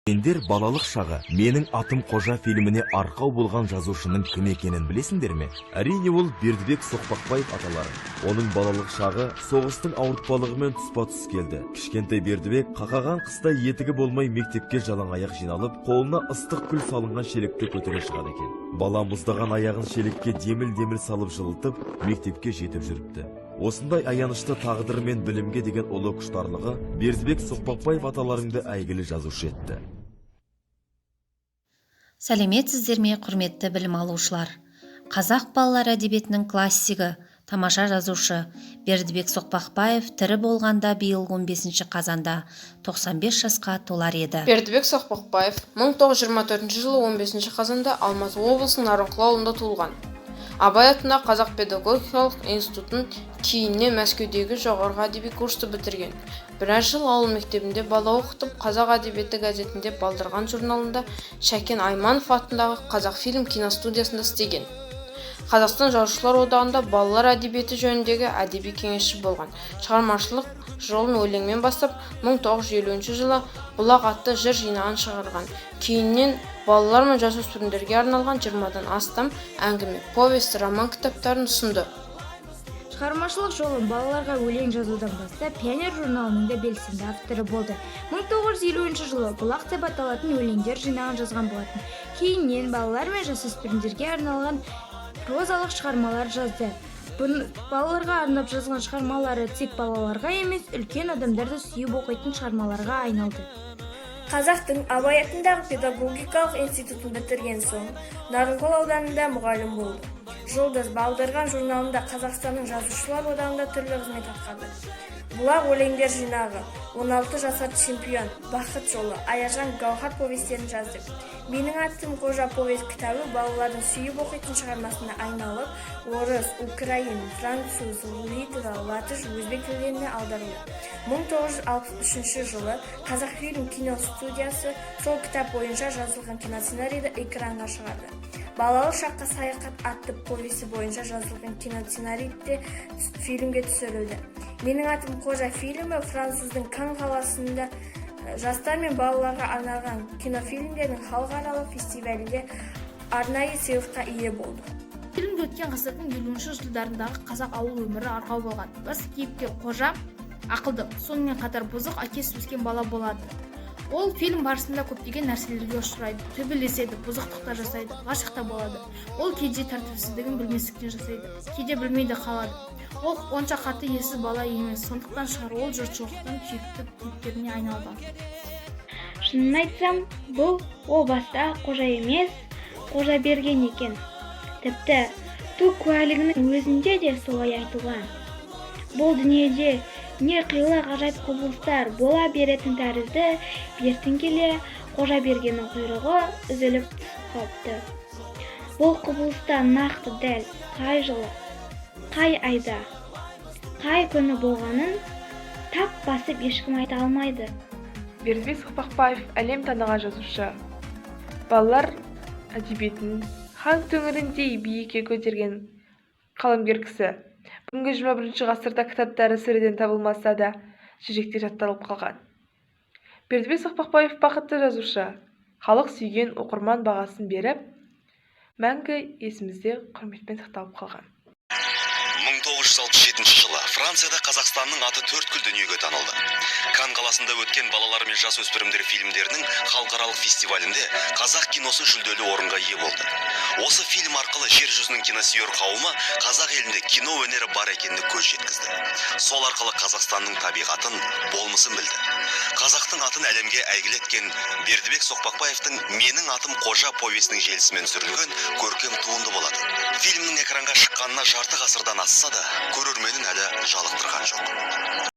Сендер «Балалық шағы», «Менің атым Қожа» фильміне арқау болған жазушының кім екенін білесіңдер ме? Әрине, ол Бердібек Соқпақбаев аталарың. Оның балалық шағы соғыстың ауыртпалығымен тұспа тұс келді. Кішкентай Бердібек қақаған қыста етігі болмай, мектепке жалаң аяқ жиналып, қолына ыстық күл салынған шелекті көтере шығады екен. Бала мұздаған аяғын шелекке деміл-деміл салып жылытып, мектепке жетіп жүріпті. Осындай аянышты тағдыры мен білімге деген ұлы құштарлығы Бердібек Соқпақбаев аталарыңды әйгілі жазушы етті. Сәлеметсіздер ме, құрметті білім алушылар! Қазақ балалар әдебиетінің классигі, тамаша жазушы Бердібек Соқпақбаев тірі болғанда биыл 15 қазанда 95 жасқа толар еді. Бердібек Соқпақбаев 1924 жылы 15 қазанда Алматы облысының Нарынқол ауылында туылған. Абай атындағы Қазақ педагогикалық институтын, кейіннен Мәскеудегі жоғарғы әдеби курсты бітірген. Біраз жыл ауыл мектебінде бала оқытып, «Қазақ әдебиеті» газетінде, «Балдырған» журналында, Шәкен Айманов атындағы Қазақфильм киностудиясында істеген. Қазақстан Жазушылар одағында балалар әдебиеті жөніндегі әдеби кеңесші болған. Шығармашылық жолын өлеңмен бастап, 1950 жылы «Бұлақ» атты жыр жинағын шығарған. Кейіннен балалар мен жасөспірімдерге арналған 20-дан астам әңгіме, повесть, роман кітаптарын ұсынды. Шығармашылық жолын балаларға өлең жазудан бастап, «Пионер» журналының да белсенді авторы болды. 1950 жылы «Бұлақ» деп аталатын өлеңдер жинағын жазған болатын. Кейіннен балалар мен жасөспірімдерге арналған прозалық шығармалар жазды. Балаларға арнап жазған шығармалары тек балаларға емес, үлкен адамдар да сүйіп оқитын шығармаларға айналды. Қазақтың Абай атындағы педагогикалық институтын бітірген соң, Нарынқол ауданында мұғалім болды. «Жұлдыз», «Балдырған» журналында, Қазақстанның Жазушылар одағында түрлі қызмет атқарды. «Бұлақ» өлеңдер жинағы, «16 жасар чемпион», «Бақыт жолы», «Аяжан», «Гауһар» повестерін жазды. «Менің атым Қожа» повесть кітабы балалардың сүйіп оқитын шығармасына айналып, орыс, украин, француз, литва, латыш, өзбек тілдеріне аударылды. 1963 жылы Қазақфильм киностудиясы сол кітап бойынша жазылған киносценарийді экранға шығарды. «Балалық шаққа саяхат» атты повесі бойынша жазылған киносценарий де фильмге түсірілді. «Менің атым Қожа» фильмі француздың Кан қаласында жастар мен балаларға арналған кинофильмдердің халықаралық фестивалінде арнайы сыйлыққа ие болды. Фильмде өткен ғасырдың 50-жылдарындағы қазақ ауыл өмірі арқау болған. Бас кейіпкер Қожа ақылды, сонымен қатар бұзық, әкесіз өскен бала болады. Ол фильм барысында көптеген нәрселерге ұшырайды: төбелеседі, бұзықтық та жасайды, ғашық та болады. Ол кейде тәртіпсіздігін білместіктен жасайды, кейде білмей де қалады. Ол онша қатты ессіз бала емес, сондықтан шығар, ол жұртшылықтың сүйікті кейіпкеріне айналған. Шынын айтсам, бұл о баста Қожа емес, Қожаберген екен. Тіпті туу куәлігінің өзінде де солай айтылған. Бұл дүниеде не қилы ғажайып құбылыстар бола беретін тәрізді, бертін келе Қожабергеннің құйрығы үзіліп түсіп қалыпты. Бұл құбылыста нақты дәл қай жылы, қай айда, қай күні болғанын тап басып ешкім айта алмайды. Бердібек Соқпақбаев әлем таныған жазушы, балалар әдебиетін хан төңіріндей биікке көтерген қаламгер кісі. Бүгінгі 21-ші ғасырда кітаптары сөреден табылмаса да, жүректе жатталып қалған. Бердібек Соқпақбаев бақытты жазушы, халық сүйген, оқырман бағасын беріп, мәңгі есімізде құрметпен сақталып қалған. 1967 жылы Францияда Қазақстанның аты төрткүл дүниеге танылды. Кан қаласында өткен балалар мен жасөспірімдер фильмдерінің халықаралық фестивалінде қазақ киносы жүлделі орынға ие болды. Осы фильм арқылы жер жүзінің киносүйер қауымы қазақ елінде кино өнері бар екеніне көз жеткізді. Сол арқылы Қазақстанның табиғатын, болмысын білді. Қазақтың атын әлемге әйгілі еткен Бердібек Соқпақбаевтың «Менің атым Қожа» повесінің желісімен түсірілген көркем туынды болатын. Фильмнің экранға шыққанына жарты ғасырдан асса да, көрерменін әлі жалықтырған жоқ.